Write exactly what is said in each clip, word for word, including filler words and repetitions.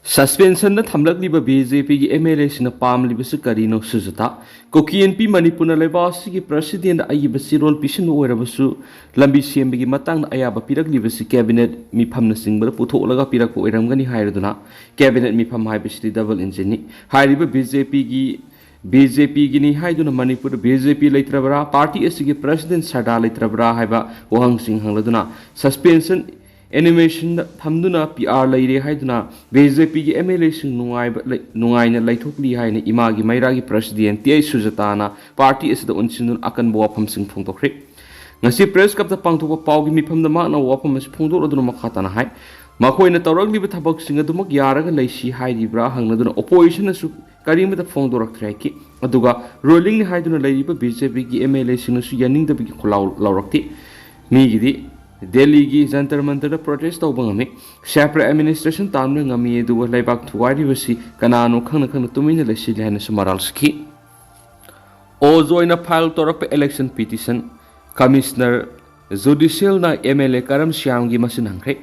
Suspensionꯗ ꯊꯝꯂꯛꯂꯤꯕ BJPꯒꯤ MLAꯁꯤꯡꯅ ꯄꯥꯝꯂꯤꯕꯁꯤ ꯀꯔꯤꯅꯣ? ꯁꯨꯖꯥꯇꯥ, ꯀꯨꯀꯤ ꯏꯟꯄꯤ ꯃꯅꯤꯄꯨꯔꯅ ꯂꯩꯕꯥꯛ ꯑꯁꯤꯒꯤ Presidentꯗ ꯑꯏꯕ ꯆꯦꯔꯣꯜ ꯄꯤꯁꯤꯟꯕ ꯑꯣꯏꯔꯕꯁꯨ, ꯂꯝꯕꯤ ꯁꯦꯝꯕꯒꯤ ꯃꯇꯥꯡꯗ ꯑꯌꯥꯕ ꯄꯤꯔꯛꯂꯤꯕꯁꯤ Cabinet ꯃꯤꯐꯝꯅꯆꯤꯡꯕꯗ ꯄꯨꯊꯣꯛꯂꯒ ꯄꯤꯔꯛꯄ ꯑꯣꯏꯔꯝꯒꯅꯤ ꯍꯥꯏꯔꯗꯨꯅ, Cabinet ꯃꯤꯐꯝ ꯍꯥꯏꯕꯁꯤꯗꯤ double engineꯅꯤ꯫ ꯍꯥꯏꯔꯤꯕ BJPꯒꯤ, BJPꯒꯤꯅꯤ ꯍꯥꯏꯗꯨꯅ ꯃꯅꯤꯄꯨꯔꯗ BJP ꯂꯩꯇ꯭ꯔꯕ꯭ꯔꯥ, party ꯑꯁꯤꯒꯤ President ꯁꯔꯗꯥꯔ ꯂꯩꯇ꯭ꯔꯕ꯭ꯔꯥ ꯍꯥꯏꯕ ꯋꯥꯍꯪꯁꯤꯡ ꯍꯪꯂꯗꯨꯅ, suspension animationꯗ ꯊꯝꯗꯨꯅ PR ꯂꯩꯔꯦ ꯍꯥꯏꯗꯨꯅ BJPꯒꯤ MLAꯁꯤꯡ ꯅꯨꯡꯉꯥꯏꯕ ꯂꯩ-, ꯅꯨꯡꯉꯥꯏꯅ ꯂꯩꯊꯣꯛꯂꯤ ꯍꯥꯏꯅ ꯏꯃꯥꯒꯤ ꯃꯩꯔꯥꯒꯤ President ꯇꯤ ꯑꯩꯆ ꯁꯨꯖꯥꯇꯥꯅ party ꯑꯁꯤꯗ ꯑꯣꯟꯁꯤꯟꯗꯨꯅ ꯑꯀꯟꯕ ꯋꯥꯐꯝꯁꯤꯡ ꯐꯣꯡꯗꯣꯛꯈ꯭ꯔꯦ꯫ ꯉꯁꯤ Press Clubꯇ ꯄꯥꯡꯊꯣꯛꯄ ꯄꯥꯎꯒꯤ ꯃꯤꯐꯝꯗ ꯃꯍꯥꯛꯅ ꯋꯥꯐꯝ ꯑꯁꯤ ꯐꯣꯡꯗꯣꯛꯂꯗꯨꯅ ꯃꯈꯥ ꯇꯥꯅ ꯍꯥꯏ, ꯃꯈꯣꯏꯅ ꯇꯧꯔꯛꯂꯤꯕ ꯊꯕꯛꯁꯤꯡ ꯑꯗꯨꯃꯛ ꯌꯥꯔꯒ ꯂꯩꯁꯤ ꯍꯥꯏꯔꯤꯕ꯭ꯔꯥ ꯍꯪꯂꯗꯨꯅ oppositionꯅꯁꯨ ꯀꯔꯤꯃꯠꯇ ꯐꯣꯡꯗꯣꯔꯛꯇ꯭ꯔꯦ ꯍꯥꯏꯈꯤ꯫ ꯑꯗꯨꯒ rulingꯅꯤ ꯍꯥꯏꯗꯨꯅ ꯂꯩꯔꯤꯕ BJPꯒꯤ MLAꯁꯤꯡꯅꯁꯨ ꯌꯥꯅꯤꯡꯗꯕꯒꯤ ꯈꯣꯜꯂꯥꯎ ꯂꯥꯎꯔꯛꯈꯤ꯫ ꯃꯤꯒꯤꯗꯤ ꯗꯦꯜꯂꯤꯒꯤ ꯖꯟꯇꯔ ꯃꯟꯇꯔꯗ protest ꯇꯧꯕ ꯉꯝꯃꯤ, separate administration ꯇꯥꯟꯕ ꯉꯝꯃꯤ, ꯑꯗꯨꯒ ꯂꯩꯕꯥꯛ ꯊꯨꯒꯥꯏꯔꯤꯕꯁꯤ ꯀꯅꯥꯅꯣ ꯈꯪꯅ ꯈꯪꯅ ꯇꯨꯃꯤꯟꯅ ꯂꯩꯁꯤꯜꯂꯤ ꯍꯥꯏꯅꯁꯨ ꯃꯔꯥꯜ ꯁꯤꯈꯤ꯫ ꯑꯣꯖ ꯑꯣꯏꯅ file ꯇꯧꯔꯛꯄ election petition, Commissioner Judicialꯅ MLA ꯀꯔꯝ ꯁ꯭ꯌꯥꯝꯒꯤ ꯃꯁꯤꯟ ꯍꯪꯈ꯭ꯔꯦ꯫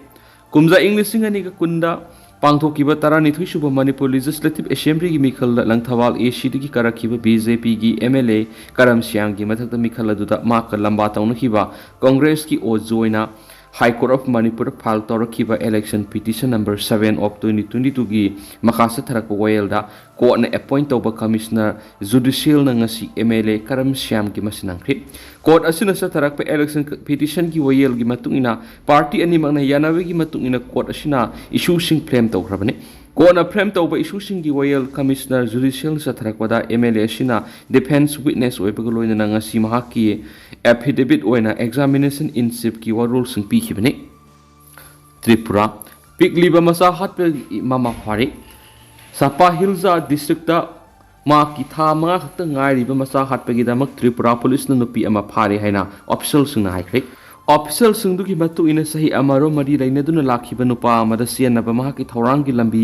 ꯀꯨꯝꯖꯥ ꯏꯪ ꯂꯤꯁꯤꯡ ꯑꯅꯤꯒ ꯀꯨꯟꯗ ꯄꯥꯡꯊꯣꯛꯈꯤꯕ ꯇꯔꯥꯅꯤꯊꯣꯏ ꯁꯨꯕ ꯃꯅꯤꯄꯨꯔ Legislative Assemblyꯒꯤ ꯃꯤꯈꯜꯗ ꯂꯪꯊꯕꯥꯜ ACꯗꯒꯤ ꯀꯥꯔꯛꯈꯤꯕ BJPꯒꯤ MLA ꯀꯔꯝ ꯁ꯭ꯌꯥꯝꯒꯤ ꯃꯊꯛꯇ ꯃꯤꯈꯜ ꯑꯗꯨꯗ ꯃꯍꯥꯛꯀ ꯂꯝꯕꯥ ꯇꯧꯅꯈꯤꯕ Congressꯀꯤ ꯑꯣꯖ ꯑꯣꯏꯅ High Court of ꯃꯅꯤꯄꯨꯔꯗ file ꯇꯧꯔꯛꯈꯤꯕ election petition number seven of twenty twenty twoꯒꯤ ꯃꯈꯥ ꯆꯠꯊꯔꯛꯄ ꯋꯥꯌꯦꯜꯗ courtꯅ appoint ꯇꯧꯕ Commissioner Judicialꯅ ꯉꯁꯤ MLA ꯀꯔꯝ ꯁ꯭ꯌꯥꯝꯒꯤ ꯃꯁꯤꯟ ꯍꯪꯈ꯭ꯔꯦ꯫ Court ꯑꯁꯤꯅ ꯆꯠꯊꯔꯛꯄ election petitionꯒꯤ ꯋꯥꯌꯦꯜꯒꯤ ꯃꯇꯨꯡ ꯏꯟꯅ party ꯑꯅꯤꯃꯛꯅ ꯌꯥꯅꯕꯒꯤ ꯃꯇꯨꯡ ꯏꯟꯅ court ꯑꯁꯤꯅ issueꯁꯤꯡ frame ꯇꯧꯈ꯭ꯔꯕꯅꯤ꯫ Courtꯅ frame ꯇꯧꯕ issueꯁꯤꯡꯒꯤ ꯋꯥꯌꯦꯜ Commissioner Judicialꯅ ꯆꯠꯊꯔꯛꯄꯗ MLA ꯑꯁꯤꯅ defence witness ꯑꯣꯏꯕꯒ ꯂꯣꯏꯅꯅ ꯉꯁꯤ ꯃꯍꯥꯛꯀꯤ affidavit ꯑꯣꯏꯅ examination in chiefꯀꯤ ꯋꯥꯔꯣꯜꯁꯤꯡ ꯄꯤꯈꯤꯕꯅꯤ꯫ ꯇ꯭ꯔꯤꯄꯨꯔꯥ, ꯄꯤꯛꯂꯤꯕ ꯃꯆꯥ ꯍꯥꯠꯄꯒꯤ ꯃꯃꯥ ꯐꯥꯔꯤ꯫ ꯆꯝꯄꯥ ꯍꯤꯜꯁ districtꯇ ꯃꯍꯥꯛꯀꯤ ꯊꯥ ꯃꯉꯥ ꯈꯛꯇ ꯉꯥꯏꯔꯤꯕ ꯃꯆꯥ ꯍꯥꯠꯄꯒꯤꯗꯃꯛ ꯇ꯭ꯔꯤꯄꯨꯔꯥ policeꯅ ꯅꯨꯄꯤ ꯑꯃ ꯐꯥꯔꯦ ꯍꯥꯏꯅ officialꯁꯤꯡꯅ ꯍꯥꯏꯈ꯭ꯔꯦ꯫ Officialꯁꯤꯡꯗꯨꯒꯤ ꯃꯇꯨꯡ ꯏꯟꯅ ꯆꯍꯤ ꯑꯃꯔꯣꯝ ꯃꯔꯤ ꯂꯩꯅꯗꯨꯅ ꯂꯥꯛꯈꯤꯕ ꯅꯨꯄꯥ ꯑꯃꯗ ꯆꯦꯟꯅꯕ ꯃꯍꯥꯛꯀꯤ ꯊꯧꯔꯥꯡꯒꯤ ꯂꯝꯕꯤ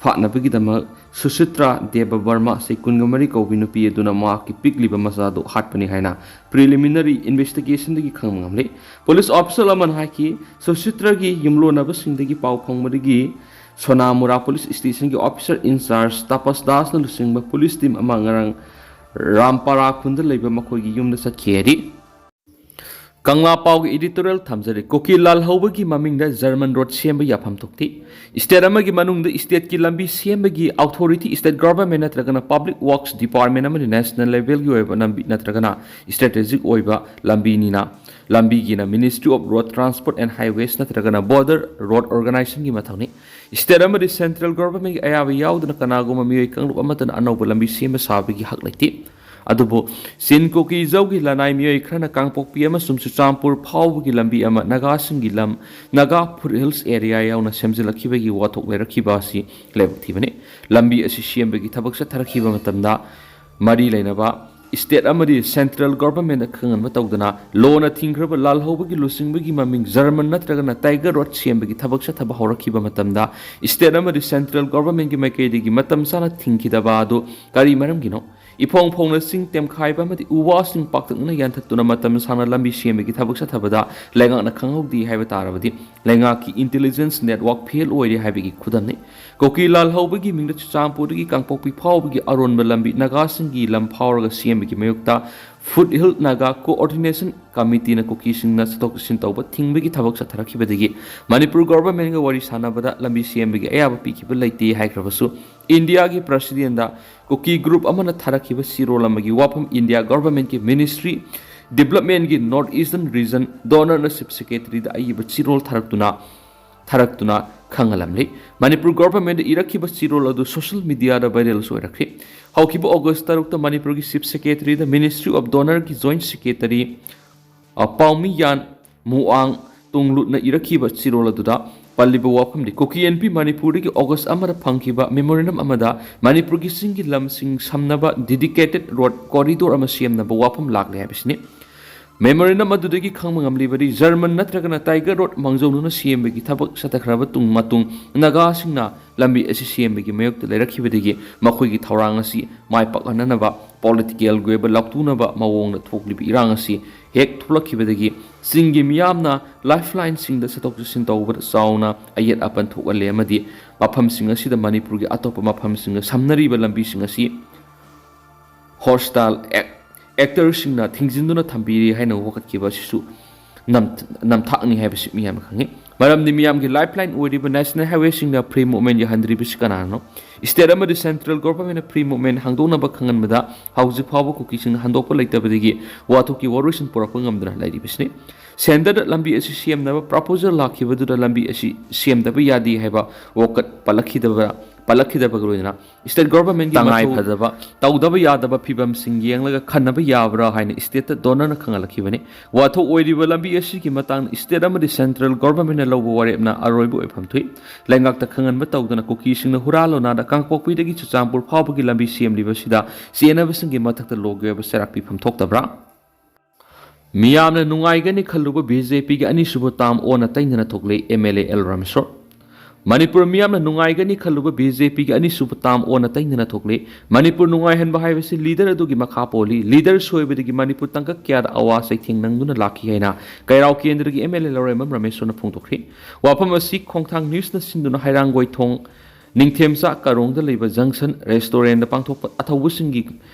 ꯐꯥꯠꯅꯕꯒꯤꯗꯃꯛ ꯁꯨꯁꯤꯇ꯭ꯔꯥ ꯗꯦꯕꯕꯔꯃ, ꯆꯍꯤ ꯀꯨꯟꯒ ꯃꯔꯤ ꯀꯧꯕꯤ ꯅꯨꯄꯤ ꯑꯗꯨꯅ ꯃꯍꯥꯛꯀꯤ ꯄꯤꯛꯂꯤꯕ ꯃꯆꯥꯗꯨ ꯍꯥꯠꯄꯅꯤ ꯍꯥꯏꯅ preliminary investigationꯗꯒꯤ ꯈꯪꯕ ꯉꯝꯂꯦ꯫ Police official ꯑꯃꯅ ꯍꯥꯏꯈꯤ, ꯁꯨꯁꯤꯇ꯭ꯔꯥꯒꯤ ꯌꯨꯝꯂꯣꯟꯅꯕꯁꯤꯡꯗꯒꯤ ꯄꯥꯎ ꯐꯪꯕꯗꯒꯤ ꯁꯣꯅꯥꯃꯨꯔꯥ ꯄꯨꯂꯤꯁ ꯁ꯭ꯇꯦꯁꯟꯒꯤ ꯑꯣꯐꯤꯁꯔ ꯏꯟꯆꯥꯔꯖ ꯇꯥꯄꯁ ꯗꯥꯁꯅ ꯂꯨꯆꯤꯡꯕ ꯄꯨꯂꯤꯁ ꯇꯤꯝ ꯑꯃ ꯉꯔꯥꯡ ꯔꯥꯝꯄꯥꯔꯥ ꯈꯨꯟꯗ ꯂꯩꯕ ꯃꯈꯣꯏꯒꯤ ꯌꯨꯝꯗ ꯆꯠꯈꯤ ꯍꯥꯏꯔꯤ꯫ ꯀꯪꯂꯥ ꯄꯥꯎꯒꯤ editorial ꯊꯝꯖꯔꯤ꯫ ꯀꯨꯀꯤ ꯂꯥꯜꯍꯧꯕꯒꯤ ꯃꯃꯤꯡꯗ ꯖꯔꯃꯟ ꯔꯣꯗ ꯁꯦꯝꯕ ꯌꯥꯐꯝ ꯊꯣꯛꯇꯦ꯫ ꯁ꯭ꯇꯦꯠ ꯑꯃꯒꯤ ꯃꯅꯨꯡꯗ ꯁ꯭ꯇꯦꯠꯀꯤ ꯂꯝꯕꯤ ꯁꯦꯝꯕꯒꯤ ꯑꯣꯊꯣꯔꯤꯇꯤ ꯁ꯭ꯇꯦꯠ ꯒꯚꯔꯟꯃꯦꯟꯠ ꯅꯠꯇ꯭ꯔꯒꯅ ꯄꯕ꯭ꯂꯤꯛ ꯋꯥꯔꯛꯁ ꯗꯤꯄꯥꯔꯠꯃꯦꯟꯠ ꯑꯃꯗꯤ ꯅꯦꯁꯅꯦꯜ ꯂꯦꯚꯦꯜꯒꯤ ꯑꯣꯏꯕ ꯂꯝꯕꯤ ꯅꯠꯇ꯭ꯔꯒꯅ ꯁ꯭ꯇ꯭ꯔꯦꯇꯦꯖꯤꯛ ꯑꯣꯏꯕ ꯂꯝꯕꯤꯅꯤꯅ ꯂꯝꯕꯤꯒꯤꯅ Ministry of Road Transport and Highways ꯅꯠꯇ꯭ꯔꯒꯅ Border Road Organizationꯒꯤ ꯃꯊꯧꯅꯤ꯫ ꯁ꯭ꯇꯦꯠ ꯑꯃꯗꯤ ꯁꯦꯟꯇ꯭ꯔꯦꯜ ꯒꯚꯔꯟꯃꯦꯟꯠꯀꯤ ꯑꯌꯥꯕ ꯌꯥꯎꯗꯅ ꯀꯅꯥꯒꯨꯝꯕ ꯃꯤꯑꯣꯏ ꯀꯥꯡꯂꯨꯞ ꯑꯃꯠꯇꯅ ꯑꯅꯧꯕ ꯂꯝꯕꯤ ꯁꯦꯝꯕ ꯁꯥꯕꯒꯤ ꯍꯛ ꯂꯩꯇꯦ꯫ ꯑꯗꯨꯕꯨ ꯆꯤꯟ ꯀꯨꯀꯤ ꯖꯧꯒꯤ ꯂꯅꯥꯏ ꯃꯤꯑꯣꯏ ꯈꯔꯅ ꯀꯥꯡꯄꯣꯛꯄꯤ ꯑꯃꯁꯨꯡ ꯆꯨꯔꯆꯥꯟꯄꯨꯔ ꯐꯥꯎꯕꯒꯤ ꯂꯝꯕꯤ ꯑꯃ ꯅꯥꯒꯥꯁꯤꯡꯒꯤ ꯂꯝ, ꯅꯥꯒꯥ ꯐꯨꯠ ꯍꯤꯜꯁ ꯑꯦꯔꯤꯌꯥ ꯌꯥꯎꯅ ꯁꯦꯝꯖꯤꯜꯂꯛꯈꯤꯕꯒꯤ ꯋꯥꯊꯣꯛ ꯂꯩꯔꯛꯈꯤꯕ ꯑꯁꯤ ꯂꯥꯏꯕꯛ ꯊꯤꯕꯅꯤ꯫ ꯂꯝꯕꯤ ꯑꯁꯤ ꯁꯦꯝꯕꯒꯤ ꯊꯕꯛ ꯆꯠꯊꯔꯛꯈꯤꯕ ꯃꯇꯝꯗ ꯃꯔꯤ ꯂꯩꯅꯕ ꯁ꯭ꯇꯦꯠ ꯑꯃꯗꯤ ꯁꯦꯟꯇ꯭ꯔꯦꯜ ꯒꯚꯔꯟꯃꯦꯟꯠꯇ ꯈꯪꯍꯟꯕ ꯇꯧꯗꯅ ꯂꯣꯅ ꯊꯤꯡꯈ꯭ꯔꯕ ꯂꯥꯜꯍꯧꯕꯒꯤ ꯂꯨꯆꯤꯡꯕꯒꯤ ꯃꯃꯤꯡ ꯖꯔꯃꯟ ꯅꯠꯇ꯭ꯔꯒꯅ ꯇꯥꯏꯒꯔ ꯔꯣꯗ ꯁꯦꯝꯕꯒꯤ ꯊꯕꯛ ꯆꯠꯊꯕ ꯍꯧꯔꯛꯈꯤꯕ ꯃꯇꯝꯗ ꯁ꯭ꯇꯦꯠ ꯑꯃꯗꯤ ꯁꯦꯟꯇ꯭ꯔꯦꯜ ꯒꯚꯔꯟꯃꯦꯟꯠꯀꯤ ꯃꯥꯏꯀꯩꯗꯒꯤ ꯃꯇꯝ ꯆꯥꯅ ꯊꯤꯡꯈꯤꯗꯕ ꯑꯗꯨ ꯀꯔꯤ ꯃꯔꯝꯒꯤꯅꯣ? ꯏꯐꯣꯡ ꯐꯣꯡꯅ ꯆꯤꯡ ꯇꯦꯝꯈꯥꯏꯕ ꯑꯃꯗꯤ ꯎ ꯋꯥꯁꯤꯡ ꯄꯥꯛꯇꯛꯅꯅ ꯌꯥꯟꯊꯠꯇꯨꯅ ꯃꯇꯝ ꯁꯥꯡꯅ ꯂꯝꯕꯤ ꯁꯦꯝꯕꯒꯤ ꯊꯕꯛ ꯆꯠꯊꯕꯗ ꯂꯩꯉꯥꯛꯅ ꯈꯪꯍꯧꯗꯦ ꯍꯥꯏꯕ ꯇꯥꯔꯕꯗꯤ ꯂꯩꯉꯥꯛꯀꯤ ꯏꯟꯇꯦꯂꯤꯖꯦꯟꯁ ꯅꯦꯠꯋꯥꯔꯛ ꯐꯦꯜ ꯑꯣꯏꯔꯦ ꯍꯥꯏꯕꯒꯤ ꯈꯨꯗꯝꯅꯤ꯫ ꯀꯨꯀꯤ ꯂꯥꯜꯍꯧꯕꯒꯤ ꯃꯤꯡꯗ ꯆꯨꯔꯆꯥꯟꯄꯨꯔꯗꯒꯤ ꯀꯥꯡꯄꯣꯛꯄꯤ ꯐꯥꯎꯕꯒꯤ ꯑꯔꯣꯟꯕ ꯂꯝꯕꯤ ꯅꯥꯒꯥꯁꯤꯡꯒꯤ ꯂꯝ ꯐꯥꯎꯔꯒ ꯁꯦꯝꯕꯒꯤ ꯃꯥꯌꯣꯛꯇ ꯐꯨꯠ ꯍꯤꯜ ꯅꯥꯒꯥ ꯀꯣꯑꯣꯔꯗꯤꯅꯦꯁꯟ ꯀꯃꯤꯇꯤꯅ ꯀꯨꯀꯤꯁꯤꯡꯅ ꯆꯠꯊꯣꯛ ꯆꯠꯁꯤꯟ ꯇꯧꯕ ꯊꯤꯡꯕꯒꯤ ꯊꯕꯛ ꯆꯠꯊꯔꯛꯈꯤꯕꯗꯒꯤ ꯃꯅꯤꯄꯨꯔ ꯒꯚꯔꯟꯃꯦꯟꯠꯀ ꯋꯥꯔꯤ ꯁꯥꯟꯅꯕꯗ ꯂꯝꯕꯤ ꯁꯦꯝꯕꯒꯤ ꯑꯌꯥꯕ ꯄꯤꯈꯤꯕ ꯂꯩꯇꯦ ꯍꯥꯏꯈ꯭ꯔꯕꯁꯨ ꯏꯟꯗꯤꯌꯥꯒꯤ ꯄ꯭ꯔꯁꯤꯗꯦꯟꯠꯗ ꯀꯨꯀꯤ ꯒ꯭ꯔꯨꯞ ꯑꯃꯅ ꯊꯥꯔꯛꯈꯤꯕ ꯆꯦꯔꯣꯜ ꯑꯃꯒꯤ ꯋꯥꯐꯝ ꯏꯟꯗꯤꯌꯥ ꯒꯚꯔꯟꯃꯦꯟꯠꯀꯤ ꯃꯤꯅꯤꯁꯇ꯭ꯔꯤ ꯗꯤꯕ꯭ꯂꯞꯃꯦꯟꯠꯀꯤ ꯅꯣꯔꯠ ꯏꯁꯇꯔꯟ ꯔꯤꯖꯟ ꯗꯣꯅꯔꯅ ꯆꯤꯐ ꯁꯦꯀ꯭ꯔꯦꯇꯔꯤꯗ ꯑꯏꯕ ꯆꯦꯔꯣꯜ ꯊꯥꯔꯛꯇꯨꯅ ꯊꯥꯔꯛꯇꯨꯅ ꯈꯪꯍꯜꯂꯝꯂꯤ꯫ ꯃꯅꯤꯄꯨꯔ ꯒꯚꯔꯟꯃꯦꯟꯠꯗ ꯏꯔꯛꯈꯤꯕ ꯆꯦꯔꯣꯜ ꯑꯗꯨ ꯁꯣꯁꯤꯌꯦꯜ ꯃꯤꯗꯤꯌꯥꯗ ꯚꯥꯏꯔꯦꯜꯁꯨ ꯑꯣꯏꯔꯛꯈ꯭ꯔꯤ꯫ ꯍꯧꯈꯤꯕ ꯑꯣꯒꯁ ꯇꯔꯨꯛꯇ ꯃꯅꯤꯄꯨꯔꯒꯤ ꯆꯤꯐ ꯁꯦꯀ꯭ꯔꯦꯇꯔꯤꯗ ꯃꯤꯅꯤꯁꯇ꯭ꯔꯤ ꯑꯣꯐ ꯗꯣꯅꯔꯒꯤ ꯖꯣꯏꯟꯠ ꯁꯦꯀ꯭ꯔꯦꯇꯔꯤ, ꯑ, ꯄꯥꯎꯃꯤꯌꯥꯟ ꯃꯨꯑꯥꯡ ꯇꯨꯡꯂꯨꯠꯅ ꯏꯔꯛꯈꯤꯕ ꯆꯦꯔꯣꯜ ꯑꯗꯨꯗ ꯄꯜꯂꯤꯕ ꯋꯥꯐꯝꯗꯤ ꯀꯨꯀꯤ ꯑꯦꯟ ꯄꯤ ꯃꯅꯤꯄꯨꯔꯗꯒꯤ ꯑꯣꯒꯁ ꯑꯃꯗ ꯐꯪꯈꯤꯕ ꯃꯦꯃꯣꯔꯦꯟꯗꯝ ꯑꯃꯗ ꯃꯅꯤꯄꯨꯔꯒꯤ ꯆꯤꯡꯒꯤ ꯂꯝꯁꯤꯡ ꯁꯝꯅꯕ ꯗꯤꯗꯤꯀꯦꯇꯦꯗ ꯔꯣꯗ ꯀꯣꯔꯤꯗꯣꯔ ꯑꯃ ꯁꯦꯝꯅꯕ ꯋꯥꯐꯝ ꯂꯥꯛꯂꯦ ꯍꯥꯏꯕꯁꯤꯅꯤ꯫ ꯃꯦꯃꯣꯔꯦꯟꯗꯝ ꯑꯗꯨꯗꯒꯤ ꯈꯪꯕ ꯉꯝꯂꯤꯕꯗꯤ ꯖꯔꯃꯟ ꯅꯠꯇ꯭ꯔꯒꯅ ꯇꯥꯏꯒꯔ ꯔꯣꯗ ꯃꯥꯡꯖꯧꯅꯅ ꯁꯦꯝꯕꯒꯤ ꯊꯕꯛ ꯆꯠꯊꯈ꯭ꯔꯕ ꯇꯨꯡ ꯃꯇꯨꯡ ꯅꯥꯒꯥꯁꯤꯡꯅ ꯂꯝꯕꯤ ꯑꯁꯤ ꯁꯦꯝꯕꯒꯤ ꯃꯥꯌꯣꯛꯇ ꯂꯩꯔꯛꯈꯤꯕꯗꯒꯤ ꯃꯈꯣꯏꯒꯤ ꯊꯧꯔꯥꯡ ꯑꯁꯤ ꯃꯥꯏ ꯄꯥꯛꯍꯟꯅꯅꯕ ꯄꯣꯂꯤꯇꯤꯀꯦꯜꯒꯤ ꯑꯣꯏꯕ ꯂꯥꯎꯊꯣꯛꯅꯕ ꯃꯑꯣꯡꯗ ꯊꯣꯛꯂꯤꯕ ꯏꯔꯥꯡ ꯑꯁꯤ ꯍꯦꯛ ꯊꯣꯛꯂꯛꯈꯤꯕꯗꯒꯤ ꯆꯤꯡꯒꯤ ꯃꯤꯌꯥꯝꯅ ꯂꯥꯏꯐ ꯂꯥꯏꯟꯁꯤꯡꯗ ꯆꯠꯊꯣꯛ ꯆꯠꯁꯤꯟ ꯇꯧꯕꯗ ꯆꯥꯎꯅ ꯑꯌꯦꯠ ꯑꯄꯟ ꯊꯣꯛꯍꯜꯂꯦ ꯑꯃꯗꯤ ꯃꯐꯝꯁꯤꯡ ꯑꯁꯤꯗ ꯃꯅꯤꯄꯨꯔꯒꯤ ꯑꯇꯣꯞꯄ ꯃꯐꯝꯁꯤꯡꯒ ꯁꯝꯅꯔꯤꯕ ꯂꯝꯕꯤꯁꯤꯡ ꯑꯁꯤ ꯍꯣꯁꯇꯥꯏꯜ ꯑꯦꯛ-, ꯑꯦꯛꯇꯔꯁꯤꯡꯅ ꯊꯤꯡꯖꯤꯟꯗꯨꯅ ꯊꯝꯕꯤꯔꯤ ꯍꯥꯏꯅ ꯋꯥꯀꯠꯈꯤꯕ ꯑꯁꯤꯁꯨ ꯅꯝ-, ꯅꯝꯊꯥꯛꯅꯤ ꯍꯥꯏꯕꯁꯤ ꯃꯤꯌꯥꯝꯅ ꯈꯪꯉꯤ꯫ ꯃꯔꯝꯗꯤ ꯃꯤꯌꯥꯝꯒꯤ ꯂꯥꯏꯐ ꯂꯥꯏꯟ ꯑꯣꯏꯔꯤꯕ ꯅꯦꯁꯅꯦꯜ ꯍꯥꯏꯋꯦꯁꯤꯡꯗ ꯐ꯭ꯔꯤ ꯃꯨꯚꯃꯦꯟ ꯌꯥꯍꯟꯗ꯭ꯔꯤꯕꯁꯤ ꯀꯅꯥꯅꯣ? ꯁ꯭ꯇꯦꯠ ꯑꯃꯗꯤ ꯁꯦꯟꯇ꯭ꯔꯦꯜ ꯒꯣꯚꯔꯟꯃꯦꯟꯠꯅ ꯐ꯭ꯔꯤ ꯃꯨꯚꯃꯦꯟ ꯍꯥꯡꯗꯣꯛꯅꯕ ꯈꯪꯍꯟꯕꯗ ꯍꯧꯖꯤꯛ ꯐꯥꯎꯕ ꯀꯨꯀꯤꯁꯤꯡꯅ ꯍꯟꯗꯣꯛꯄ ꯂꯩꯇꯕꯗꯒꯤ ꯋꯥꯊꯣꯛꯀꯤ ꯋꯥꯔꯣꯏꯁꯤꯟ ꯄꯨꯔꯛꯄ ꯉꯝꯗꯅ ꯂꯩꯔꯤꯕꯁꯤꯅꯤ꯫ ꯁꯦꯟꯇꯔꯗ ꯂꯝꯕꯤ ꯑꯁꯤ ꯁꯦꯝꯅꯕ ꯄ꯭ꯔꯄꯣꯖꯦꯜ ꯂꯥꯛꯈꯤꯕꯗꯨꯗ ꯂꯝꯕꯤ ꯑꯁꯤ ꯁꯦꯝꯗꯕ ꯌꯥꯗꯦ ꯍꯥꯏꯕ ꯋꯥꯀꯠ ꯄꯜꯂꯛꯈꯤꯗꯕ, ꯄꯜꯂꯛꯈꯤꯗꯕꯒ ꯂꯣꯏꯅꯅ ꯁ꯭ꯇꯦꯠ ꯒꯣꯚꯔꯟꯃꯦꯟꯠꯀꯤ ꯇꯉꯥꯏ ꯃꯊꯧ ꯐꯗꯕ, ꯇꯧꯗꯕ ꯌꯥꯗꯕ ꯐꯤꯕꯝꯁꯤꯡ ꯌꯦꯡꯂꯒ ꯈꯟꯅꯕ ꯌꯥꯕ꯭ꯔꯥ ꯍꯥꯏꯅ ꯁ꯭ꯇꯦꯠꯇ ꯗꯣꯅꯔꯅ ꯈꯪꯍꯜꯂꯛꯈꯤꯕꯅꯤ꯫ ꯋꯥꯊꯣꯛ ꯑꯣꯏꯔꯤꯕ ꯂꯝꯕꯤ ꯑꯁꯤꯒꯤ ꯃꯇꯥꯡꯗ ꯁ꯭ꯇꯦꯠ ꯑꯃꯗꯤ ꯁꯦꯟꯇ꯭ꯔꯦꯜ ꯒꯣꯚꯔꯟꯃꯦꯟꯠꯅ ꯂꯧꯕ ꯋꯥꯔꯦꯞꯅ ꯑꯔꯣꯏꯕ ꯑꯣꯏꯐꯝ ꯊꯣꯛꯏ꯫ ꯂꯩꯉꯥꯛꯇ ꯈꯪꯍꯟꯕ ꯇꯧꯗꯅ ꯀꯨꯀꯤꯁꯤꯡꯅ ꯍꯨꯔꯥꯟ ꯂꯣꯟꯅꯥꯗ ꯀꯥꯡꯄꯣꯛꯄꯤꯗꯒꯤ ꯆꯨꯔꯆꯥꯟꯄꯨꯔ ꯐꯥꯎꯕꯒꯤ ꯂꯝꯕꯤ ꯁꯦꯝꯂꯤꯕꯁꯤꯗ ꯆꯦꯟꯅꯕꯁꯤꯡꯒꯤ ꯃꯊꯛꯇ ꯂꯣ ꯒ꯭ꯔꯦꯕ ꯆꯩꯔꯥꯛ ꯄꯤꯐꯝ ꯊꯣꯛꯇꯕ꯭ꯔꯥ? ꯃꯤꯌꯥꯝꯅ ꯅꯨꯡꯉꯥꯏꯒꯅꯤ ꯈꯜꯂꯨꯕ ꯕꯤ ꯖꯦ ꯄꯤꯒꯤ ꯑꯅꯤꯁꯨꯕ ꯇꯥꯝ ꯑꯣꯟꯅ ꯇꯩꯅꯅ ꯊꯣꯛꯂꯦ, M L A L Rameshwor. ꯃꯅꯤꯄꯨꯔ ꯃꯤꯌꯥꯝꯅ ꯅꯨꯡꯉꯥꯏꯒꯅꯤ ꯈꯜꯂꯨꯕ ꯕꯤ ꯖꯦ ꯄꯤꯒꯤ ꯑꯅꯤꯁꯨꯕ ꯇꯥꯝ ꯑꯣꯟꯅ ꯇꯩꯅꯅ ꯊꯣꯛꯂꯦ꯫ ꯃꯅꯤꯄꯨꯔ ꯅꯨꯡꯉꯥꯏꯍꯟꯕ ꯍꯥꯏꯕꯁꯤ ꯂꯤꯗꯔ ꯑꯗꯨꯒꯤ ꯃꯈꯥ ꯄꯣꯜꯂꯤ꯫ ꯂꯤꯗꯔ ꯁꯣꯏꯕꯗꯒꯤ ꯃꯅꯤꯄꯨꯔ ꯇꯥꯡꯀꯛ ꯀꯌꯥꯗ ꯑꯋꯥ ꯆꯩꯊꯦꯡ ꯅꯪꯗꯨꯅ ꯂꯥꯛꯈꯤ ꯍꯥꯏꯅ ꯀꯩꯔꯥꯎ ꯀꯦꯟꯗ꯭ꯔꯒꯤ ꯑꯦꯝ ꯑꯦꯜ ꯑꯦ ꯂꯧꯔꯦꯝꯕꯝ ꯔꯥꯃꯦꯁꯣꯔꯅ ꯐꯣꯡꯗꯣꯛꯈ꯭ꯔꯤ꯫ ꯋꯥꯐꯝ ꯑꯁꯤ ꯈꯣꯡꯊꯥꯡ ꯅ꯭ꯌꯨꯁꯅ ꯁꯤꯟꯗꯨꯅ ꯍꯩꯔꯥꯡꯒꯣꯏꯊꯣꯡ ꯅꯤꯡꯊꯦꯝꯆꯥ ꯀꯥꯔꯣꯡꯗ ꯂꯩꯕ ꯖꯪꯁꯟ ꯔꯦꯁꯇꯨꯔꯦꯟꯗ ꯄꯥꯡꯊꯣꯛꯄ ꯑꯊꯧꯕꯁꯤꯡꯒꯤ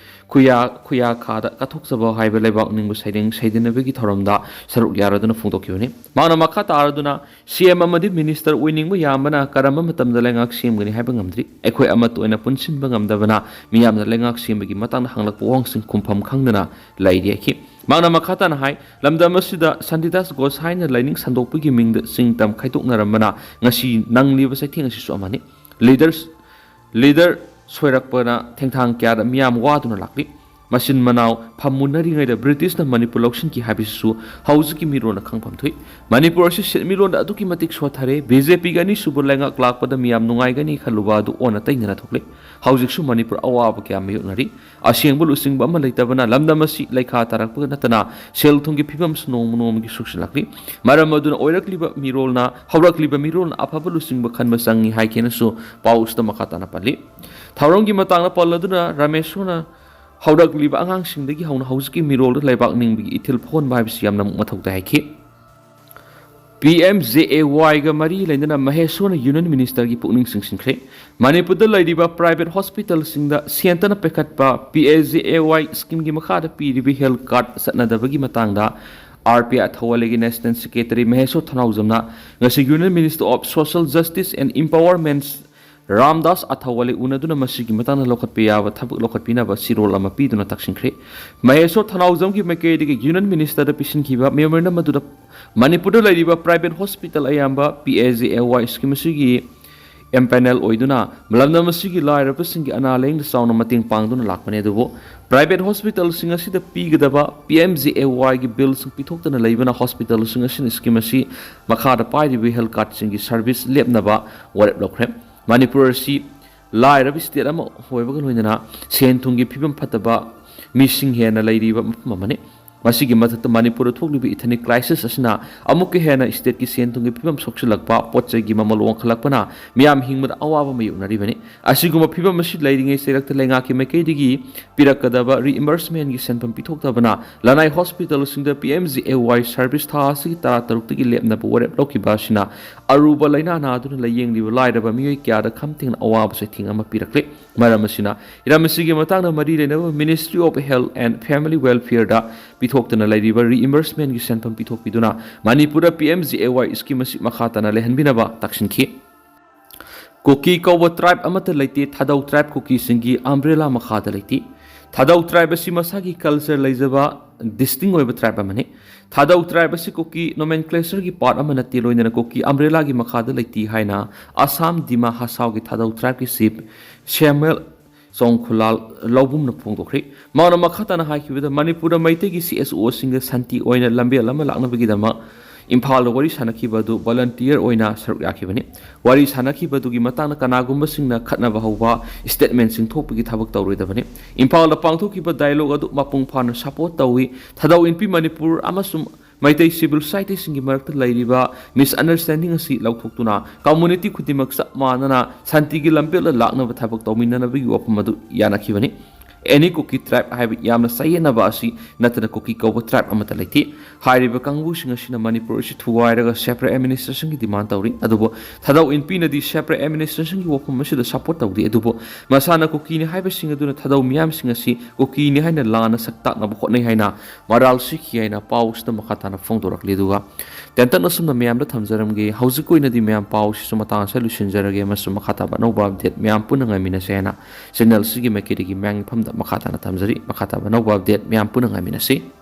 ꯈꯨꯌꯥ, ꯈꯨꯌꯥꯈꯥꯗ ꯀꯠꯊꯣꯛꯆꯕ ꯍꯥꯏꯕ ꯂꯩꯕꯥꯛ ꯅꯤꯡꯕ ꯁꯩꯔꯦꯡ ꯁꯩꯗꯅꯕꯒꯤ ꯊꯧꯔꯝꯗ ꯁꯔꯨꯛ ꯌꯥꯔꯗꯨꯅ ꯐꯣꯡꯗꯣꯛꯈꯤꯕꯅꯤ꯫ ꯃꯍꯥꯛꯅ ꯃꯈꯥ ꯇꯥꯔꯗꯨꯅ, ꯁꯤ ꯑꯦꯝ ꯑꯃꯗꯤ ꯃꯤꯅꯤꯁꯇꯔ ꯑꯣꯏꯅꯤꯡꯕ ꯌꯥꯝꯕꯅ ꯀꯔꯝꯕ ꯃꯇꯝꯗ ꯂꯩꯉꯥꯛ ꯁꯦꯝꯒꯅꯤ ꯍꯥꯏꯕ ꯉꯝꯗ꯭ꯔꯤ꯫ ꯑꯩꯈꯣꯏ ꯑꯃꯠꯇ ꯑꯣꯏꯅ ꯄꯨꯟꯁꯤꯟꯕ ꯉꯝꯗꯕꯅ ꯃꯤꯌꯥꯝꯅ ꯂꯩꯉꯥꯛ ꯁꯦꯝꯕꯒꯤ ꯃꯇꯥꯡꯗ ꯍꯪꯂꯛꯄ ꯋꯥꯍꯪꯁꯤꯡ ꯈꯨꯝꯐꯝ ꯈꯪꯗꯅ ꯂꯩꯔꯤ ꯍꯥꯏꯈꯤ꯫ ꯃꯍꯥꯛꯅ ꯃꯈꯥ ꯇꯥꯅ ꯍꯥꯏ, ꯂꯝꯗꯝ ꯑꯁꯤꯗ ꯁꯥꯟꯇꯤꯗꯥꯁ ꯒꯣꯁꯥꯏꯅ ꯂꯥꯏꯅꯤꯡ ꯁꯟꯗꯣꯛꯄꯒꯤ ꯃꯤꯡꯗ ꯆꯤꯡ ꯇꯝ ꯈꯥꯏꯗꯣꯛꯅꯔꯝꯕꯅ ꯉꯁꯤ ꯅꯪꯂꯤꯕ ꯆꯩꯊꯦꯡ ꯑꯁꯤꯁꯨ ꯑꯃꯅꯤ꯫ ꯂꯤꯗꯔꯁ, ꯂꯤꯗꯔ ꯁꯣꯏꯔꯛꯄꯅ ꯊꯦꯡꯊꯥꯡ ꯀꯌꯥꯗ ꯃꯤꯌꯥꯝ ꯋꯥꯗꯨꯅ ꯂꯥꯛꯂꯤ꯫ ꯃꯆꯤꯟ ꯃꯅꯥꯎ ꯐꯝꯃꯨꯟꯅꯔꯤꯉꯩꯗ ꯕ꯭ꯔꯤꯇꯤꯁꯅ ꯃꯅꯤꯄꯨꯔ ꯂꯧꯁꯤꯟꯈꯤ ꯍꯥꯏꯕꯁꯤꯁꯨ ꯍꯧꯖꯤꯛꯀꯤ ꯃꯤꯔꯣꯜꯅ ꯈꯪꯐꯝ ꯊꯣꯛꯏ꯫ ꯃꯅꯤꯄꯨꯔ ꯑꯁꯤ ꯁꯦꯟꯃꯤꯠꯂꯣꯟꯗ ꯑꯗꯨꯛꯀꯤ ꯃꯇꯤꯛ ꯁꯣꯠꯊꯔꯦ꯫ ꯕꯤ ꯖꯦ ꯄꯤꯒꯤ ꯑꯅꯤꯁꯨꯕ ꯂꯩꯉꯥꯛ ꯂꯥꯛꯄꯗ ꯃꯤꯌꯥꯝ ꯅꯨꯡꯉꯥꯏꯒꯅꯤ ꯈꯜꯂꯨꯕ ꯑꯗꯨ ꯑꯣꯟꯅ ꯇꯩꯅꯅ ꯊꯣꯛꯂꯦ꯫ ꯍꯧꯖꯤꯛꯁꯨ ꯃꯅꯤꯄꯨꯔ ꯑꯋꯥꯕ ꯀꯌꯥ ꯃꯥꯌꯣꯛꯅꯔꯤ꯫ ꯑꯁꯦꯡꯕ ꯂꯨꯆꯤꯡꯕ ꯑꯃ ꯂꯩꯇꯕꯅ ꯂꯝꯗꯝ ꯑꯁꯤ ꯂꯩꯈꯥ ꯇꯥꯔꯛꯄꯒ ꯅꯠꯇꯅ ꯁꯦꯜ ꯊꯨꯝꯒꯤ ꯐꯤꯕꯝꯁꯨ ꯅꯣꯡꯃ ꯅꯣꯡꯃꯒꯤ ꯁꯣꯛꯆꯤꯜꯂꯛꯂꯤ꯫ ꯃꯔꯝ ꯑꯗꯨꯅ ꯑꯣꯏꯔꯛꯂꯤꯕ ꯃꯤꯔꯣꯜꯅ, ꯍꯧꯔꯛꯂꯤꯕ ꯃꯤꯔꯣꯜꯅ ꯑꯐꯕ ꯂꯨꯆꯤꯡꯕ ꯈꯟꯕ ꯆꯪꯏ ꯍꯥꯏꯈꯤꯅꯁꯨ ꯄꯥꯎꯁꯤꯗ ꯃꯈꯥ ꯇꯥꯅ ꯄꯜꯂꯤ꯫ ꯊꯧꯔꯝꯒꯤ ꯃꯇꯥꯡꯗ ꯄꯜꯂꯗꯨꯅ ꯔꯥꯃꯦꯁꯣꯔꯅ ꯍꯧꯔꯛꯂꯤꯕ ꯑꯉꯥꯡꯁꯤꯡꯗꯒꯤ ꯍꯧꯅ ꯍꯧꯖꯤꯛꯀꯤ ꯃꯤꯔꯣꯜꯗ ꯂꯩꯕꯥꯛ ꯅꯤꯡꯕꯒꯤ ꯏꯊꯤꯜ ꯐꯣꯡꯍꯟꯕ ꯍꯥꯏꯕꯁꯤ ꯌꯥꯝꯅ ꯃꯊꯧ ꯇꯥꯏ ꯍꯥꯏꯈꯤ꯫ ꯄꯤ ꯑꯦꯝ ꯖꯦ ꯑꯦ ꯋꯥꯏꯒ ꯃꯔꯤ ꯂꯩꯅꯅ ꯃꯍꯦꯁꯣꯔꯅ ꯌꯨꯅꯤꯌꯟ ꯃꯤꯅꯤꯁꯇꯔꯒꯤ ꯄꯨꯛꯅꯤꯡ ꯆꯤꯡꯁꯤꯟꯈ꯭ꯔꯦ꯫ ꯃꯅꯤꯄꯨꯔꯗ ꯂꯩꯔꯤꯕ ꯄ꯭ꯔꯥꯏꯚꯦꯠ ꯍꯣꯁꯄꯤꯇꯥꯜꯁꯤꯡꯗ ꯁꯦꯟꯇꯅ ꯄꯥꯏꯈꯠꯄ ꯄꯤ ꯑꯦꯝ ꯖꯦ ꯑꯦ ꯋꯥꯏ ꯁ꯭ꯀꯤꯝꯒꯤ ꯃꯈꯥꯗ ꯄꯤꯔꯤꯕ ꯍꯦꯜꯊ ꯀꯥꯔꯗ ꯆꯠꯅꯗꯕꯒꯤ ꯃꯇꯥꯡꯗ ꯑꯥꯔ ꯄꯤ ꯑꯊꯧꯋꯥꯂꯦꯒꯤ ꯅꯦꯁꯅꯦꯜ ꯁꯦꯀ꯭ꯔꯦꯇꯔꯤ ꯃꯍꯦꯁꯣꯔ ꯊꯅꯥꯎꯖꯝꯅ ꯉꯁꯤ Union Minister of Social Justice and Empowerment Ramdas ꯑꯊꯧꯋꯥꯂꯦ ꯎꯅꯗꯨꯅ ꯃꯁꯤꯒꯤ ꯃꯇꯥꯡꯗ ꯂꯧꯈꯠꯄ ꯌꯥꯕ ꯊꯕꯛ ꯂꯧꯈꯠꯄꯤꯅꯕ ꯁꯤꯔꯣꯜ ꯑꯃ ꯄꯤꯗꯨꯅ ꯇꯛꯁꯤꯟꯈ꯭ꯔꯦ꯫ ꯃꯍꯦꯁꯣꯔ ꯊꯅꯥꯎꯖꯝꯒꯤ ꯃꯥꯏꯀꯩꯗꯒꯤ ꯌꯨꯅꯤꯌꯟ ꯃꯤꯅꯤꯁꯇꯔꯗ ꯄꯤꯁꯤꯟꯈꯤꯕ ꯃꯦꯃꯣꯔꯦꯟꯗꯝ ꯑꯗꯨꯗ ꯃꯅꯤꯄꯨꯔꯗ ꯂꯩꯔꯤꯕ ꯄ꯭ꯔꯥꯏꯚꯦꯠ ꯍꯣꯁꯄꯤꯇꯥꯜ ꯑꯌꯥꯝꯕ ꯄꯤ ꯑꯦꯝ ꯖꯦ ꯑꯦ ꯋꯥꯏ ꯁ꯭ꯀꯤꯝ ꯑꯁꯤꯒꯤ ꯑꯦꯝꯄꯦꯅꯦꯜ ꯑꯣꯏꯗꯨꯅ ꯂꯝꯗꯝ ꯑꯁꯤꯒꯤ ꯂꯥꯏꯔꯕꯁꯤꯡꯒꯤ ꯑꯅꯥ ꯂꯥꯌꯦꯡꯗ ꯆꯥꯎꯅ ꯃꯇꯦꯡ ꯄꯥꯡꯗꯨꯅ ꯂꯥꯛꯄꯅꯤ꯫ ꯑꯗꯨꯕꯨ ꯄ꯭ꯔꯥꯏꯚꯦꯠ ꯍꯣꯁꯄꯤꯇꯥꯜꯁꯤꯡ ꯑꯁꯤꯗ ꯄꯤꯒꯗꯕ ꯄꯤ ꯑꯦꯝ ꯖꯦ ꯑꯦ ꯋꯥꯏꯒꯤ ꯕꯤꯜꯁꯤꯡ ꯄꯤꯊꯣꯛꯇꯅ ꯂꯩꯕꯅ ꯍꯣꯁꯄꯤꯇꯥꯜꯁꯤꯡ ꯑꯁꯤꯅ ꯁ꯭ꯀꯤꯝ ꯑꯁꯤ ꯃꯈꯥꯗ ꯄꯥꯏꯔꯤꯕ ꯍꯦꯜꯊ ꯀꯥꯔꯗꯁꯤꯡꯒꯤ ꯁꯔꯚꯤꯁ ꯂꯦꯞꯅꯕ ꯋꯥꯔꯦꯞ ꯂꯧꯈ꯭ꯔꯦ꯫ ꯃꯅꯤꯄꯨꯔ ꯑꯁꯤ ꯂꯥꯏꯔꯕ ꯁ꯭ꯇꯦꯠ ꯑꯃ ꯑꯣꯏꯕꯒ ꯂꯣꯏꯅꯅ ꯁꯦꯟ ꯊꯨꯝꯒꯤ ꯐꯤꯕꯝ ꯐꯠꯇꯕ ꯃꯤꯁꯤꯡ ꯍꯦꯟꯅ ꯂꯩꯔꯤꯕ ꯃꯐꯝ ꯑꯃꯅꯤ꯫ ꯃꯁꯤꯒꯤ ꯃꯊꯛꯇ ꯃꯅꯤꯄꯨꯔꯗ ꯊꯣꯛꯂꯤꯕ ꯏꯊꯅꯤꯛ ꯀ꯭ꯔꯥꯏꯁꯤꯁ ꯑꯁꯤꯅ ꯑꯃꯨꯛꯀ ꯍꯦꯟꯅ ꯁ꯭ꯇꯦꯠꯀꯤ ꯁꯦꯟ ꯊꯨꯝꯒꯤ ꯐꯤꯕꯝ ꯁꯣꯛꯆꯤꯜꯂꯛꯄ, ꯄꯣꯠ ꯆꯩꯒꯤ ꯃꯃꯜ ꯋꯥꯡꯈꯠꯂꯛꯄꯅ ꯃꯤꯌꯥꯝ ꯍꯤꯡꯕꯗ ꯑꯋꯥꯕ ꯃꯥꯌꯣꯛꯅꯔꯤꯕꯅꯤ꯫ ꯑꯁꯤꯒꯨꯝꯕ ꯐꯤꯕꯝ ꯑꯁꯤ ꯂꯩꯔꯤꯉꯩ ꯆꯩꯔꯛꯇ ꯂꯩꯉꯥꯛꯀꯤ ꯃꯥꯏꯀꯩꯗꯒꯤ ꯄꯤꯔꯛꯀꯗꯕ ꯔꯤꯏꯝꯕꯔꯁꯃꯦꯟꯒꯤ ꯁꯦꯟꯐꯝ ꯄꯤꯊꯣꯛꯇꯕꯅ ꯂꯅꯥꯏ ꯍꯣꯁꯄꯤꯇꯥꯜꯁꯤꯡꯗ ꯄꯤ ꯑꯦꯝ ꯖꯦ ꯑꯦ ꯋꯥꯏ ꯁꯔꯚꯤꯁ ꯊꯥ ꯑꯁꯤꯒꯤ ꯇꯔꯥ ꯇꯔꯨꯛꯇꯒꯤ ꯂꯦꯞꯅꯕ ꯋꯥꯔꯦꯞ ꯂꯧꯈꯤꯕ ꯑꯁꯤꯅ ꯑꯔꯨꯕ ꯂꯥꯏꯅꯥ ꯅꯥꯗꯨꯅ ꯂꯥꯌꯦꯡꯂꯤꯕ ꯂꯥꯏꯔꯕ ꯃꯤꯑꯣꯏ ꯀꯌꯥꯗ ꯈꯝ ꯊꯦꯡꯅ ꯑꯋꯥꯕ ꯆꯩꯊꯦꯡ ꯑꯃ ꯄꯤꯔꯛꯂꯦ꯫ ꯃꯔꯝ ꯑꯁꯤꯅ ꯍꯤꯔꯝ ꯑꯁꯤꯒꯤ ꯃꯇꯥꯡꯗ ꯃꯔꯤ ꯂꯩꯅꯕ Ministry of Health and Family Welfare ꯗ ꯄꯤꯊꯣꯛꯇꯅ ꯂꯩꯔꯤꯕ ꯔꯤꯏꯝꯕꯔꯁꯃꯦꯟꯒꯤ ꯁꯦꯟꯐꯝ ꯄꯤꯊꯣꯛꯄꯤꯗꯨꯅ ꯃꯅꯤꯄꯨꯔꯗ ꯄꯤ ꯑꯦꯝ ꯖꯦ ꯑꯦ ꯋꯥꯏ ꯁ꯭ꯀꯤꯝ ꯑꯁꯤ ꯃꯈꯥ ꯇꯥꯅ ꯂꯩꯍꯟꯕꯤꯅꯕ ꯇꯛꯁꯤꯟꯈꯤ꯫ ꯀꯨꯀꯤ ꯀꯧꯕ ꯇ꯭ꯔꯥꯏꯕ ꯑꯃꯠꯇ ꯂꯩꯇꯦ, ꯊꯥꯗꯧ ꯇ꯭ꯔꯥꯏꯕ ꯀꯨꯀꯤꯁꯤꯡꯒꯤ ꯑꯝꯕ꯭ꯔꯦꯂꯥ ꯃꯈꯥꯗ ꯂꯩꯇꯦ꯫ ꯊꯥꯗꯧ ꯇ꯭ꯔꯥꯏꯕ ꯑꯁꯤ ꯃꯁꯥꯒꯤ ꯀꯜꯆꯔ ꯂꯩꯖꯕ ꯗꯤꯁꯇꯤꯡ ꯑꯣꯏꯕ ꯇ꯭ꯔꯥꯏꯕ ꯑꯃꯅꯤ꯫ ꯊꯥꯗꯧ ꯇ꯭ꯔꯥꯏꯕ ꯑꯁꯤ ꯀꯨꯀꯤ ꯅꯣꯃꯦꯟꯀ꯭ꯂꯦꯆꯔꯒꯤ ꯄꯥꯔꯠ ꯑꯃ ꯅꯠꯇꯦ, ꯂꯣꯏꯅꯅ ꯀꯨꯀꯤ ꯑꯝꯕ꯭ꯔꯦꯂꯥꯒꯤ ꯃꯈꯥꯗ ꯂꯩꯇꯦ ꯍꯥꯏꯅ ꯑꯁꯥꯝ ꯗꯤꯃꯥ ꯍꯁꯥꯎꯒꯤ ꯊꯥꯗꯧ ꯇ꯭ꯔꯥꯏꯕꯀꯤ ꯆꯤꯐ ꯁꯦꯃꯨꯑꯦꯜ ꯆꯣꯡꯈꯨꯂꯥꯜ ꯂꯧꯕꯨꯝꯅ ꯐꯣꯡꯗꯣꯛꯈ꯭ꯔꯦ꯫ ꯃꯍꯥꯛꯅ ꯃꯈꯥ ꯇꯥꯅ ꯍꯥꯏꯈꯤꯕꯗ, ꯃꯅꯤꯄꯨꯔꯗ ꯃꯩꯇꯩꯒꯤ ꯁꯤ ꯑꯦꯁ ꯑꯣꯁꯤꯡꯒ ꯁꯥꯟꯇꯤ ꯑꯣꯏꯅ ꯂꯝꯕꯦꯜ ꯑꯃ ꯂꯥꯛꯅꯕꯒꯤꯗꯃꯛ ꯏꯝꯐꯥꯜꯗ ꯋꯥꯔꯤ ꯁꯥꯟꯅꯈꯤꯕ ꯑꯗꯨ ꯚꯣꯂꯟꯇꯤꯌꯔ ꯑꯣꯏꯅ ꯁꯔꯨꯛ ꯌꯥꯈꯤꯕꯅꯤ꯫ ꯋꯥꯔꯤ ꯁꯥꯟꯅꯈꯤꯕ ꯑꯗꯨꯒꯤ ꯃꯇꯥꯡꯗ ꯀꯅꯥꯒꯨꯝꯕꯁꯤꯡꯅ ꯈꯠꯅꯕ ꯍꯧꯕ, ꯁ꯭ꯇꯦꯠꯃꯦꯟꯁꯤꯡ ꯊꯣꯛꯄꯒꯤ ꯊꯕꯛ ꯇꯧꯔꯣꯏꯗꯕꯅꯤ꯫ ꯏꯝꯐꯥꯜꯗ ꯄꯥꯡꯊꯣꯛꯈꯤꯕ ꯗꯥꯏꯂꯣꯒ ꯑꯗꯨ ꯃꯄꯨꯡ ꯐꯥꯅ ꯁꯄꯣꯔꯠ ꯇꯧꯏ꯫ ꯊꯥꯗꯧ ꯏꯟꯄꯤ ꯃꯅꯤꯄꯨꯔ ꯑꯃꯁꯨꯡ ꯃꯩꯇꯩ ꯁꯤꯚꯤꯜ ꯁꯣꯁꯥꯏꯇꯤꯁꯤꯡꯒꯤ ꯃꯔꯛꯇ ꯂꯩꯔꯤꯕ ꯃꯤꯁꯑꯟꯗꯔꯁ꯭ꯇꯦꯟꯗꯤꯡ ꯑꯁꯤ ꯂꯧꯊꯣꯛꯇꯨꯅ ꯀꯝꯃꯨꯅꯤꯇꯤ ꯈꯨꯗꯤꯡꯃꯛ ꯆꯞ ꯃꯥꯟꯅꯅ ꯁꯥꯟꯇꯤꯒꯤ ꯂꯝꯕꯦꯜꯗ ꯂꯥꯛꯅꯕ ꯊꯕꯛ ꯇꯧꯃꯤꯟꯅꯅꯕꯒꯤ ꯋꯥꯐꯝ ꯑꯗꯨ ꯌꯥꯅꯈꯤꯕꯅꯤ꯫ ꯑꯦꯅꯤ ꯀꯨꯀꯤ ꯇ꯭ꯔꯥꯏꯕ ꯍꯥꯏꯕ ꯌꯥꯝꯅ ꯆꯌꯦꯠꯅꯕ ꯑꯁꯤ ꯅꯠꯇꯅ ꯀꯨꯀꯤ ꯀꯧꯕ ꯇ꯭ꯔꯥꯏꯕ ꯑꯃꯠꯇ ꯂꯩꯇꯦ꯫ ꯍꯥꯏꯔꯤꯕ ꯀꯥꯡꯕꯨꯁꯤꯡ ꯑꯁꯤꯅ ꯃꯅꯤꯄꯨꯔ ꯑꯁꯤ ꯊꯨꯒꯥꯏꯔꯒ ꯁꯦꯄꯔꯦꯠ ꯑꯦꯗꯃꯤꯅꯤꯁꯇ꯭ꯔꯦꯁꯟꯒꯤ ꯗꯤꯃꯥꯟ ꯇꯧꯔꯤ꯫ ꯑꯗꯨꯕꯨ ꯊꯥꯗꯧ ꯏꯟꯄꯤꯅꯗꯤ ꯁꯦꯄꯔꯦꯠ ꯑꯦꯗꯃꯤꯅꯤꯁꯇ꯭ꯔꯦꯁꯟꯒꯤ ꯋꯥꯐꯝ ꯑꯁꯤꯗ ꯁꯄꯣꯔꯠ ꯇꯧꯗꯦ꯫ ꯑꯗꯨꯕꯨ ꯃꯁꯥꯅ ꯀꯨꯀꯤꯅꯤ ꯍꯥꯏꯕꯁꯤꯡ ꯑꯗꯨꯅ ꯊꯥꯗꯧ ꯃꯤꯌꯥꯝꯁꯤꯡ ꯑꯁꯤ ꯀꯨꯀꯤꯅꯤ ꯍꯥꯏꯅ ꯂꯥꯟꯅ ꯁꯛ ꯇꯥꯛꯅꯕ ꯍꯣꯠꯅꯩ ꯍꯥꯏꯅ ꯃꯔꯥꯜ ꯁꯤꯈꯤ ꯍꯥꯏꯅ ꯄꯥꯎ ꯑꯁꯤꯗ ꯃꯈꯥ ꯇꯥꯅ ꯐꯣꯡꯗꯣꯔꯛꯂꯤ꯫ ꯑꯗꯨꯒ ꯇꯦꯟꯇꯛꯅ ꯑꯁꯨꯝꯅ ꯃꯌꯥꯝꯗ ꯊꯝꯖꯔꯝꯒꯦ꯫ ꯍꯧꯖꯤꯛꯀꯤ ꯑꯣꯏꯅꯗꯤ ꯃꯌꯥꯝ ꯄꯥꯎ ꯑꯁꯤꯁꯨ ꯃꯇꯥꯡ ꯑꯁꯤꯗ ꯂꯣꯏꯁꯤꯟꯖꯔꯒꯦ ꯑꯃꯁꯨꯡ ꯃꯈꯥ ꯇꯥꯕ ꯑꯅꯧꯕ ꯑꯞꯗꯦꯠ ꯃꯌꯥꯝ ꯄꯨꯟꯅ ꯉꯥꯏꯃꯤꯟꯅꯁꯦ ꯍꯥꯏꯅ ꯆꯦꯅꯦꯜ ꯑꯁꯤꯒꯤ ꯃꯥꯏꯀꯩꯗꯒꯤ ꯃꯌꯥꯝꯒꯤ ꯃꯐꯝꯗ ꯃꯈꯥ ꯇꯥꯅ ꯊꯝꯖꯔꯤ꯫ ꯃꯈꯥ ꯇꯥꯕ ꯑꯅꯧꯕ ꯑꯞꯗꯦꯠ ꯃꯌꯥꯝ ꯄꯨꯟꯅ ꯉꯥꯏꯃꯤꯟꯅꯁꯤ꯫